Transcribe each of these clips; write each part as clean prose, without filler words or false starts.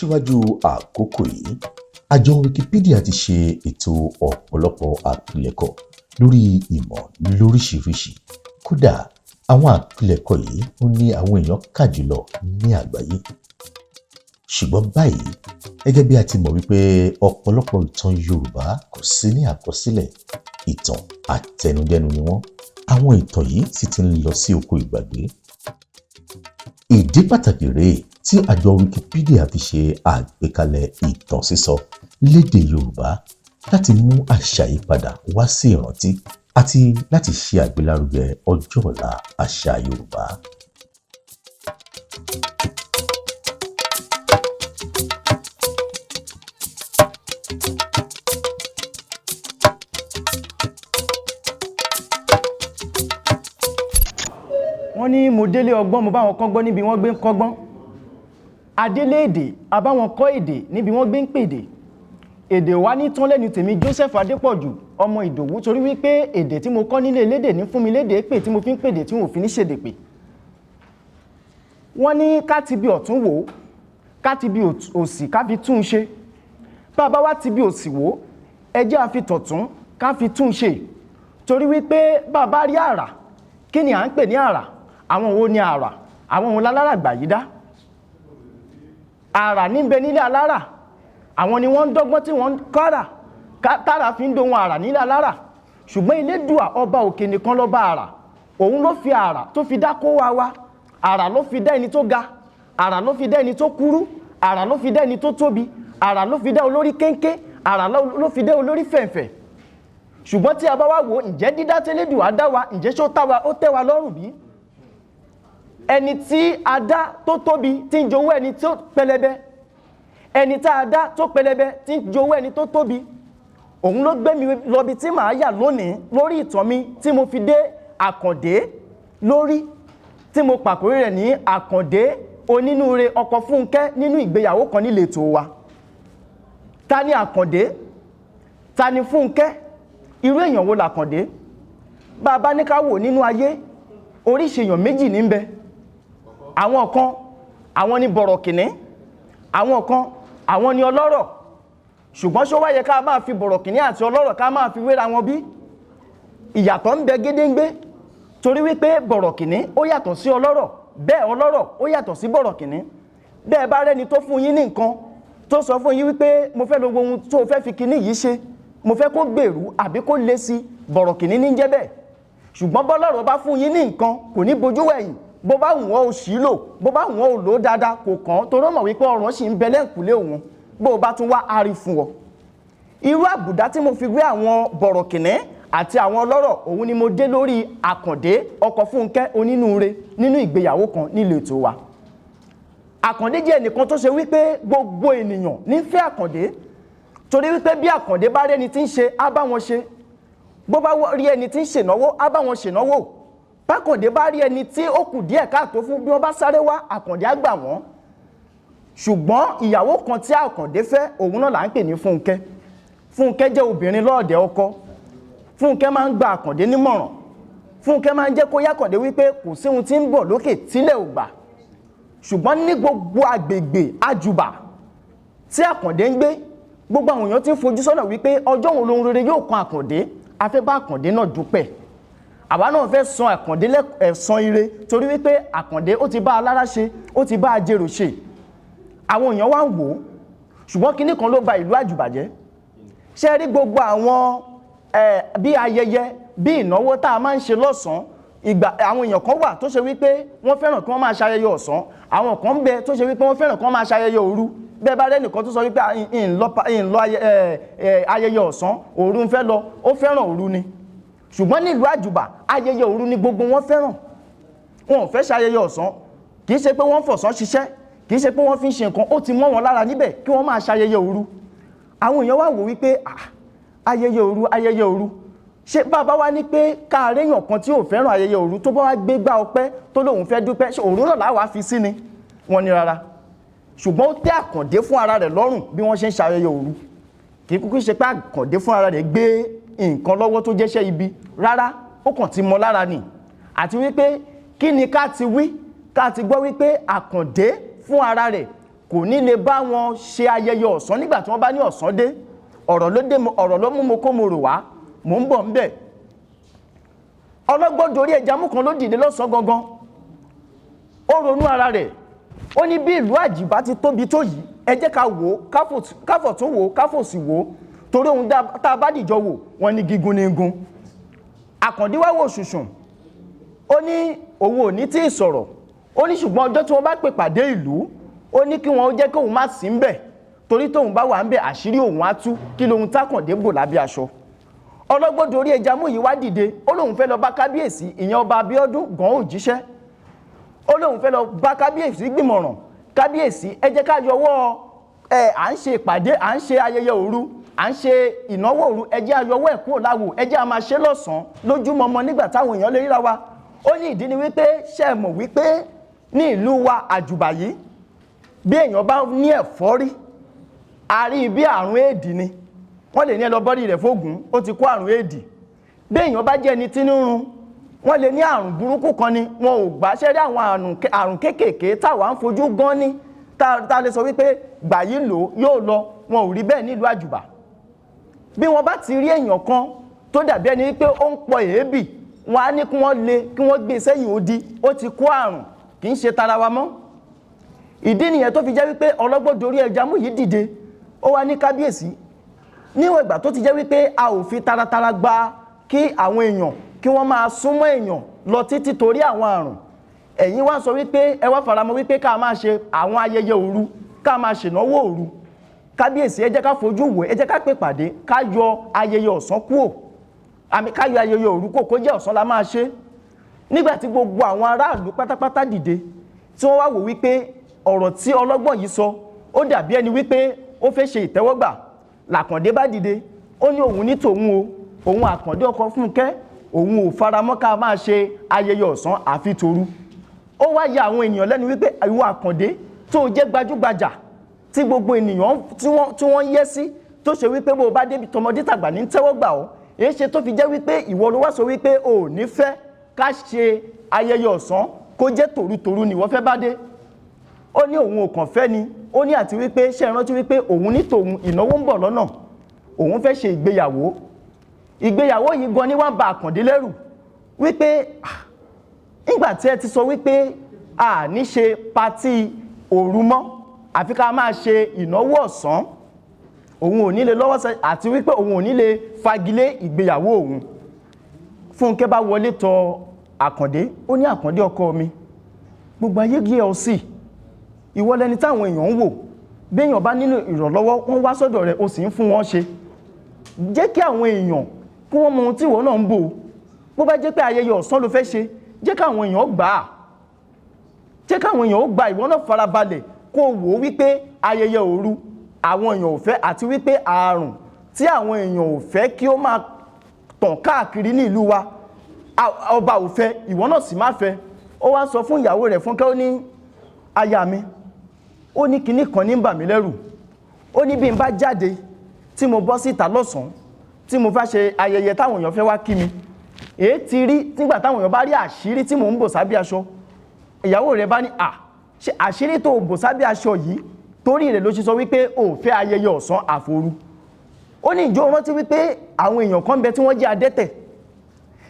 Síwájú àkókò yìí, àjọ Wikipedia ti ṣe ètò ọ̀pọ̀lọpọ̀ àpilẹ̀kọ lórí ìmọ̀ lóríṣiríṣi. Kódà, àwọn àpilẹ̀kọ yìí ó ní àwọn èèyàn kà jùlọ ní àgbáyé. Ṣùgbọ́n báyìí, gẹ́gẹ́ bí a ti mọ̀ wípé ọ̀pọ̀lọpọ̀ ìtàn Yorùbá kò sí ní àkọsílẹ̀, ìtàn àtẹnudẹ́nu ni wọ́n, àwọn ìtàn yìí sì ti ń lọ sí oko ìgbàgbé. Ìdí pàtàkì rèé tí àjọ Wikipedia fi ṣe àgbékalẹ̀ ìtàn sísọ lédè Yorùbá láti mú àṣà yìí padà wá sí ìrántí àti láti ṣe àgbélárugẹ ọjọ́ ọ̀la àṣà Yorùbá. Wọ́n ní mo délé ọgbọ́n, mo bá wọn kọ́gbọ́n níbi wọ́n gbé ń kọ́gbọ́n. Adélé èdè, a bá wọn kọ́ èdè níbi wọ́n gbé ń pèdè. Èdè wa ní tán lẹ́nu tèmi, Joseph Adépọ̀jù ọmọ Ìdòwú, torí wípé èdè tí mo kọ́ nílé elédè ní fún mi lédè pè tí mo fi ń pèdè tí wọn ò fi ní ṣèdè pè. Wọ́n ní ká ti bí ọ̀tún wò ó, ká ti bí òsì ká fi tún un ṣe. Bá a bá wá ti bí òsì wò ó, ẹ jẹ́ a fi tọ̀tún ká fi tún un ṣe, torí wípé bá a bá rí àrà, kí ni à ń pè ní àrà? Àwọn wo ni àrà? Àwọn wo láláràgbà yìí dá àrà níbẹ̀ nílé alára? Àwọn ni wọ́n ń dọ́gbọ́n tí wọ́n ń kára tára fi ń dohun àrà nílé alára. Ṣùgbọ́n Elédùà ọba òkè nìkan lọ́ba àrà. Òun ló fi àrà tó fi dá kó wa wá. Àrà ló fi dá ẹni tó ga, àrà ló fi dá ẹni tó kúrú, àrà ló fi dá ẹni tó tóbi, àrà ló fi dá olórí kéńké, àrà ló fi dá olórí fẹ̀ǹfẹ̀. Ṣùgbọ́n tí a bá wá wò, ǹjẹ́ dídá tẹ́lẹ̀dùà dá wa, ǹjẹ́ ṣó tá wa, ó tẹ́ wa lọ́rùn bí? Ẹni tí a dá tó tóbi tí ń jowó ẹni tó pẹlẹbẹ, ẹni tá a dá tó pẹlẹbẹ tí ń jowó ẹni tó tóbi. Òun ló gbé mi lọbi tí màá yà lónìí lórí ìtàn mi tí mo fi dé Àkàndé lórí, tí mo pàkórí rẹ̀ ní Àkàndé onínúure ọkọ Fúnkẹ́ nínú ìgbéyàwó kan nílé ètò wa. Ta ni Àkàndé? Ta ni Fúnkẹ́? Irú èèyàn wo làkàndé? Bá a bá ní ká wò nínú ayé, oríṣi èèyàn méjì ní ń bẹ. Àwọn kan, àwọn ni bọ̀rọ̀kìnní. Àwọn kan, àwọn ni ọlọ́rọ̀. Ṣùgbọ́n ṣó wá yẹ ká máa fi bọ̀rọ̀kìnní àti ọlọ́rọ̀ ká máa fi wéra wọn bí? Ìyàtọ̀ ń bẹ gédéǹgbé, torí wípé bọ̀rọ̀kìnní ó yàtọ̀ sí ọlọ́rọ̀, bẹ́ẹ̀ ọlọ́rọ̀ ó yàtọ̀ sí bọ̀rọ̀kìnní. Bẹ́ẹ̀ bá rẹ́ni tó fún yín ní nǹkan, tó sọ fún yín wípé mo fẹ́ lo ohun tó fẹ́ fi kinní yìí ṣe, mo fẹ́ kó gbèrú àbí kó lé sí, bọ̀rọ̀kìnní ní jẹ́ bẹ́ẹ̀. Ṣùgbọ́n bọ́lọ́rọ̀ bá fún yín ní nǹkan, kò ní bojú wẹ̀yìn. Bó bá wù ọ́, ò sí lò. Bó bá wù ọ́, ò lò ó dáadáa, kò kàn án, torí ó mọ̀ wípé ọ̀rọ̀ sì ń bẹ lẹ́ǹkùlé òun. Bó o bá tún wá, ari fún ọ. Irú àbùdá tí mo fi gbé àwọn bọ̀rọ̀kìnní àti àwọn ọlọ́rọ̀, òun ni mo dé lórí Àkàndé ọkọ Fúnkẹ́ onínúure nínú ìgbéyàwó kan nílé ètò wa. Àkàndé jẹ́ ẹnìkan tó ṣe wípé gbogbo ènìyàn nífẹ̀ẹ́ Àkàndé, torí wípé bí Àkàndé bá rí ẹni tí ń ṣe, á bá wọn ṣe. Bó bá rí ẹni tí ń ṣènáwó, á bá wọn ṣènáwó. Bákàndé bá rí ẹni tí ó kù díẹ̀ káàtó fún, bí wọ́n bá sáré wá, Àkàndé á gbà wọ́n. Ṣùgbọ́n ìyàwó kan tí Àkàndé fẹ́, òun náà là ń pè ní Fúnkẹ́. Fúnkẹ́ jẹ́ obìnrin lọ́ọ̀dẹ̀ ọkọ. Fúnkẹ́ máa ń gba Àkàndé nímọ̀ràn. Fúnkẹ́ máa ń jẹ́ kó yá Àkàndé wípé kò sí ohun tí ń bọ̀ lókè tílẹ̀ ò gbà. Ṣùgbọ́n ní gbogbo agbègbè àjùbà tí Àkàndé ń gbé, gbogbo àwọn èèyàn ti ń fojú sọ́nà wípé ọjọ́ wo lohun rere yóò kan Àkàndé? A fẹ́ bá Àkàndé náà dúpẹ́, àwa náà fẹ́ san Àkàndé ẹ̀san ire, torí wípé Àkàndé ó ti bá alára ṣe, ó ti bá ajérò ṣe. Àwọn èèyàn wá ń wò ó. Ṣùgbọ́n kinní kan ló ba ìlú àjùbà jẹ́. Ṣé rí gbogbo àwọn bí ayẹyẹ, bí ìnáwó tá a máa ń ṣe lọ́sàn-án ìgbà, àwọn èèyàn kan wà tó ṣe wípé wọ́n fẹ́ràn kí wọ́n máa ṣayẹyẹ ọ̀sán. Àwọn kan ń bẹ tó ṣe wípé wọ́n fẹ́ràn kí wọ́n máa ṣayẹyẹ òru. Bẹ́ẹ̀ bá rẹ́nìkan tó sọ wípé ń lọ ayẹyẹ ọ̀sán, òru ń fẹ́ lọ, ó fẹ́ràn òru ni. Ṣùgbọ́n nílùú àjùbà, ayẹyẹ òru ni gbogbo wọn fẹ́ràn. Wọn ò fẹ́ ṣayẹyẹ ọ̀sán. Kì í ṣe pé wọ́n fọ̀sán ṣiṣẹ́, kì í ṣe pé wọ́n fi ń ṣe nǹkan, ó ti mọ́ wọn lára níbẹ̀ kí wọ́n máa ṣayẹyẹ òru. Àwọn èèyàn wá wò wípé, ah, ayẹyẹ òru, ayẹyẹ òru, ṣé bàbá wa ní pé káàréyàn kan tí ò fẹ́ràn ayẹyẹ òru, tó bá wá gbé gbá ọpẹ́ tó lóun fẹ́ dúpẹ́, ṣé òru náà láwàá fi sí ni? Wọ́n ní rárá. Ṣùgbọ́n ó tẹ́ Àkàndé fún ara rẹ̀ lọ́rùn bí wọ́n ṣe ń ṣayẹyẹ òru. Kì í kúkú ṣe pé Àkàndé fún ara rẹ̀ gbé nǹkan lọ́wọ́ tó jẹ́ṣẹ́ ibi rárá, ó kàn ti mọ lára nì. Àti wípé kí ni ká ti wí, ká ti gbọ́ wípé Àkàndé fún ara rẹ̀ kò Kò ní lè bá wọn ṣe ayẹyẹ ọ̀sán nígbà tí wọ́n bá ní ọ̀sán dé. Ọ̀rọ̀ ló dé, ọ̀rọ̀ ló mú mo kó mo rò wá, mò ń bọ̀ ń bẹ̀. Ọlọ́gbọ́n dorí ẹja mú kan ló dìde lọ́sàn gangan. Ó ronú ara rẹ̀, ó ní bí ìlú Àjìbá ti tóbi tó yìí, ẹ jẹ́ ká wò ó, káfọ̀tún wò ó, káfòsì wò ó, torí ohun tá a bá dìjọ wò wọ́n ní gígùn ní gún. Àkàndé wá wò ṣùṣùn, ó ní òun ò ní tí ì sọ̀rọ̀. Ó ní ṣùgbọ́n ọjọ́ tí wọ́n bá pè pàdé ìlú, ó ní kí wọ́n jẹ́ kóun má sí ń bẹ̀, torí tóun bá wà ń bẹ̀, àṣírí òun á tú. Kí lohun tákàndé bò lábẹ́ aṣọ? Ọlọ́gbọ́n dorí ẹja mú yìí wá dìde, ó lóun fẹ́ lọ bá kábíyèsí, ìyẹn ọba Abíọ́dún gan òjíṣẹ́. Ó lóun fẹ́ lọ bá kábíyèsí gbìmọ̀ràn. Kábíyèsí, ẹ jẹ́ ká yọwọ́ ẹ, à ń ṣe ìpàdé, à ń ṣe ayẹyẹ òru, à ń ṣe ìnáwó òru, ẹ jẹ́ ayọwọ́ ẹ̀ kúrò láwò, ẹ jẹ́ a máa ṣe lọ́sàn-án lójúmọmọ nígbà táwọn èèyàn lè ríra wa. Ó ní ìdí ni wípé, ṣe é mọ̀ wípé ní ìlú wa Àjùbà yìí, bí èèyàn bá ní ẹ̀fọ́rí, a rí bí àrùn éèdì ni, wọ́n lè ní ẹ lọ bọ́rí rẹ̀ fóògùn, ó ti kó àrùn éèdì. Bí èèyàn bá jẹ́ ẹni tí ń run, wọ́n lè ní àrùn burúkú kan ni wọn ò gbà ṣẹ́rí. Àwọn àrùn kéékèèké táwa ń fojú gan ní, tá a lè sọ wípé gbà yìí lò yóò lọ, wọn ò rí bẹ́ẹ̀ nílùú Àjùbà. Bí wọ́n bá ti rí èèyàn kan tó dàbí ẹni wípé ó ń pọ èébì, wọn á ní kí wọ́n lé, kí wọ́n gbé sẹ́yìn odi, ó ti kó àrùn, kì í ṣe tara wa mọ́. Ìdí nìyẹn tó fi jẹ́ wípé ọlọ́gbọ́n dorí ẹja mú yìí dìde, ó wá ní kábíyèsí, níwọ̀n ìgbà tó ti jẹ́ wípé a ò fi taratara gba kí àwọn èèyàn kí wọ́n máa súnmọ́ èèyàn lọ títí torí àwọn àrùn, ẹ̀yin wá sọ wípé ẹ wá faramọ́ wípé ká máa ṣe àwọn ayẹyẹ òru, ká máa ṣènáwó òru. Kábíyèsí, ẹ jẹ́ ká fojú wò, ẹ jẹ́ ká pè pàdé, ká yọ ayẹyẹ ọ̀sán kúò, àmì ká yọ ayẹyẹ òru kúò, kó jẹ́ ọ̀sán la máa ṣe. Nígbà tí gbogbo àwọn aráàlú pátápátá dìde, tí wọ́n wá wò wípé ọ̀rọ̀ tí ọlọ́gbọ́n yìí sọ, ó dàbí ẹni wípé ó fẹ́ ṣe ìtẹ́wọ́gbà, Làkàndé bá dìde, ó ní òun ní tòun o, òun Àkàndé ọkọ Fúnkẹ́, òun ò faramọ́ ká máa ṣe ayẹyẹ ọ̀sán àfi tòru. Ó wá ya àwọn ènìyàn lẹ́nu wípé ìwọ Àkàndé tó jẹ́ gbajúgbajà tí gbogbo ènìyàn tí wọ́n ń yẹ́ sí, tó ṣe wípé bó o bá débi tọmọdé tàgbà ní tẹ́wọ́ gbà ọ́, èyí ṣe tó fi jẹ́ wípé ìwọ ló wá sọ wípé o ò ní fẹ́ ká ṣe ayẹyẹ ọ̀sán, kó jẹ́ tòrutòru ni ìwọ fẹ́ bá dé? Ó ní òun ò kàn fẹ́ ni. Ó ní àti wípé ṣe é rántí wípé òun ní tòun ìnáwó ń bọ̀ lọ́nà, òun fẹ́ ṣe ìgbéyàwó. Ìgbéyàwó yìí gan ni wọ́n ba Àkàndé lẹ́rù wípé nígbà tí ẹ ti sọ wípé a ní ṣe patí òru mọ́, àfi ká máa ṣe ìnáwó ọ̀sán, òun ò ní lè lọ́wọ́ sẹ́, àti wípé òun ò ní lè fagilé ìgbéyàwó òun. Fúnkẹ́ bá wọlé tọ̀ Àkàndé, ó ní Àkàndé ọkọ mi, gbogbo ayé gé ọ sí, ìwọ lẹni táwọn èèyàn ń wò, bí èèyàn bá nílò ìrànlọ́wọ́ wọ́n wá sọ́dọ̀ rẹ̀, o sì ń fún wọn ṣe. Jẹ́ kí àwọn èèyàn kí wọ́n mọ ohun tí ìwọ náà ń bò. Bó bá jẹ́ pé ayẹyẹ ọ̀sán ló fẹ́ ṣe, jẹ́ káwọn èèyàn gbà á, jẹ́ káwọn èèyàn ó gba. Ìwọ náà farabalẹ̀ kó wò ó wípé ayẹyẹ òru àwọn èèyàn ò fẹ́, àti wípé àrùn tí àwọn èèyàn ò fẹ́ kí ó máa tàn káàkiri ní ìlú wa, ọba ò fẹ́, ìwọ náà sì má fẹ́. Ó wá sọ fún ìyàwó rẹ̀ Fúnkẹ́, ó ní aya mi, ó ní kinní kan ní ń bà mí lẹ́rù. Ó ní bí n bá jáde tí mo bọ́ síta lọ́sàn-án tí mo fẹ́ ṣe ayẹyẹ táwọn èèyàn fẹ́ wá kí mi, èé ti rí nígbà táwọn èèyàn bá rí àṣírí tí mò ń bò sábẹ́ aṣọ. Ìyàwó rẹ̀ bá ní à, ṣe àṣírí tó bò sábẹ́ aṣọ yìí, torí rẹ̀ ló ṣe sọ wípé ò fẹ́ ayẹyẹ ọ̀sán àforu? Ó ní ìjọ rántí wípé àwọn èèyàn kan bẹ tí wọ́n jẹ́ adẹ́tẹ̀?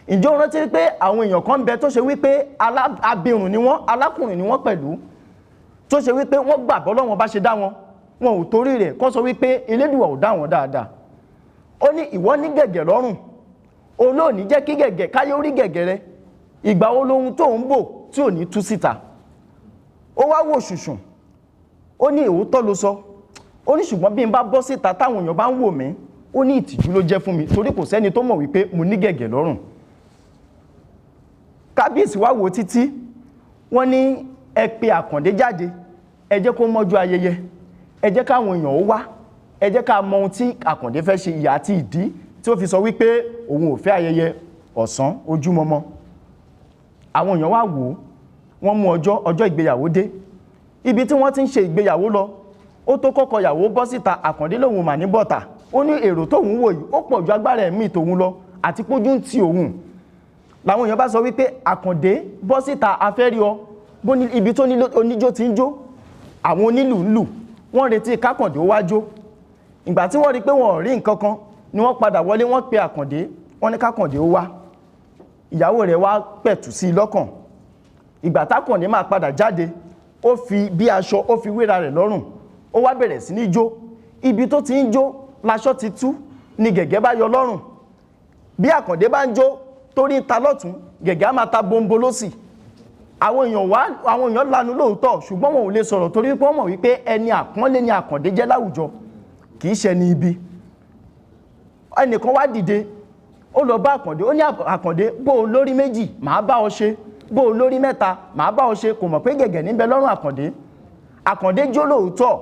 Ìjọ rántí wípé àwọn èèyàn kan bẹ tó ṣe wípé abirùn ni wọ́n, alákùnrin ni wọ́n pẹ̀lú, tó ṣe wípé wọ́n gbàgbọ́ lọ́wọ́n bá ṣe dá wọn, wọn ò torí rẹ̀ kọ́ sọ wípé Elédùà ò dá wọn dáadáa? Ó ní ìwọ ní gẹ̀gẹ̀ lọ́rùn, olóòní jẹ́ kí gẹ̀gẹ̀ káyé orí gẹ̀gẹ̀ rẹ, ìgbà wo lohun tó ń bò tí ò ní tú síta? Ó wá wò ṣùṣùn, ó ní òótọ́ ló sọ. Ó ní ṣùgbọ́n bí n bá bọ́ síta táwọn èèyàn bá ń wò mí, ó ní ìtìjú ló jẹ́ fún mi, torí kò sẹ́ni tó mọ̀ wípé mo ní gẹ̀gẹ̀ lọ́rùn. Kábíyèsí wá wò títí, wọ́n ní ẹ pe Àkàndé jáde, ẹ jẹ́ kó mọ́jú ayẹyẹ, ẹ jẹ́ káwọn èèyàn ó wá, ẹ jẹ́ ká mọ ohun tí Àkàndé fẹ́ ṣe, ìyà àti ìdí tí ó fi sọ wípé òun ò fẹ́ ayẹyẹ ọ̀sán ojúmọmọ. Àwọn èèyàn wá wò ó, wọ́n mú ọjọ́, ọjọ́ ìgbéyàwó dé. Ibi tí wọ́n ti ń ṣe ìgbéyàwó lọ, ó tó kọ́kọ́ ìyàwó bọ́ síta, Àkàndé lòun mà ní bọ́ta. Ó ní èrò tóun wò yìí ó pọ̀ ju agbára ẹ̀mí tòun lọ, àti pójú ń ti òun. Làwọn èèyàn bá sọ wípé Àkàndé bọ́ síta, a fẹ́ rí ọ. Bó ní ibi tó ní oníjó ti ń jó, Àwọn onílù ń lù, wọ́n retí kákàndé ó wá jó. Ìgbà tí wọ́n rí pé wọ́n ò rí nǹkan kan ni wọ́n padà wọlé, wọ́n pe Àkàndé, wọ́n ní kákàndé ó wá. Ìyàwó rẹ̀ wá pẹ̀tù sí i lọ́kàn. Ìgbà tákàndé máa padà jáde, ó fi bí aṣọ ó fi wéra rẹ̀ lọ́rùn, ó wá bẹ̀rẹ̀ sí ní jó. Ibi tó ti ń jó laṣọ ti tú ni gẹ̀gẹ́ bá yọ lọ́rùn. Bí Àkàndé bá ń jó, torí ń ta lọ́tún, gẹ̀gẹ́ á máa ta bombo lọ́sì. Àwọn èèyàn wá, àwọn èèyàn lanu lóòótọ́, ṣùgbọ́n wọn ò lè sọ̀rọ̀ torí pé wọ́n mọ̀ wípé ẹni àpọ́nlé ni Àkàndé jẹ́ láwùjọ, kì í ṣe ní ibi. Ẹnìkan wá dìde, ó lọ bá Àkàndé, ó ní, "Àkàndé, bó o lórí méjì, màá bá ọ ṣe; bó o lórí mẹ́ta, màá bá ọ ṣe." Kò mọ̀ pé gẹ̀gẹ̀ níbẹ̀ lọ́rùn Àkàndé. Àkàndé jó lóòótọ́,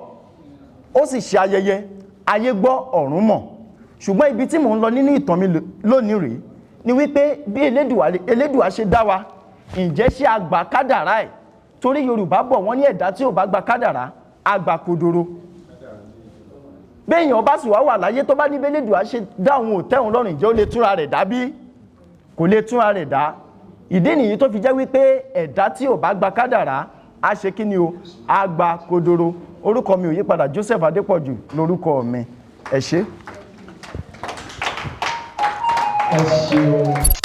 ó sì ṣe ayẹyẹ, ayé gbọ́, ọ̀run mọ̀. Ṣùgbọ́n ibi tí mò ń lọ nínú ìtàn mi lónìí rèé ni wípé bí Elédùà ṣe dá wa, ǹjẹ́ ṣé a gbà kádàrá ẹ̀? Torí Yorùbá bọ̀, wọ́n ní ẹ̀dá tí ò bá gba kádàrá á gba kodoro. Béèyàn bá sì wá wà láyé, tó bá ní b'Elédùà ṣe dá òun ò tẹ́hun lọ́rùn, ǹjẹ́ ó lè túnra rẹ̀ dá bí? Kò lè túnra rẹ̀ dá. Ìdí nìyí tó fi jẹ́ wípé ẹ̀dá tí ò bá gba kádàrá á ṣe kí ni o? Á gba kodoro. Orúkọ mi ò yí padà, Joseph Adépọ̀jù lórúkọ mi. Ẹ ṣé. Ẹ ṣeun.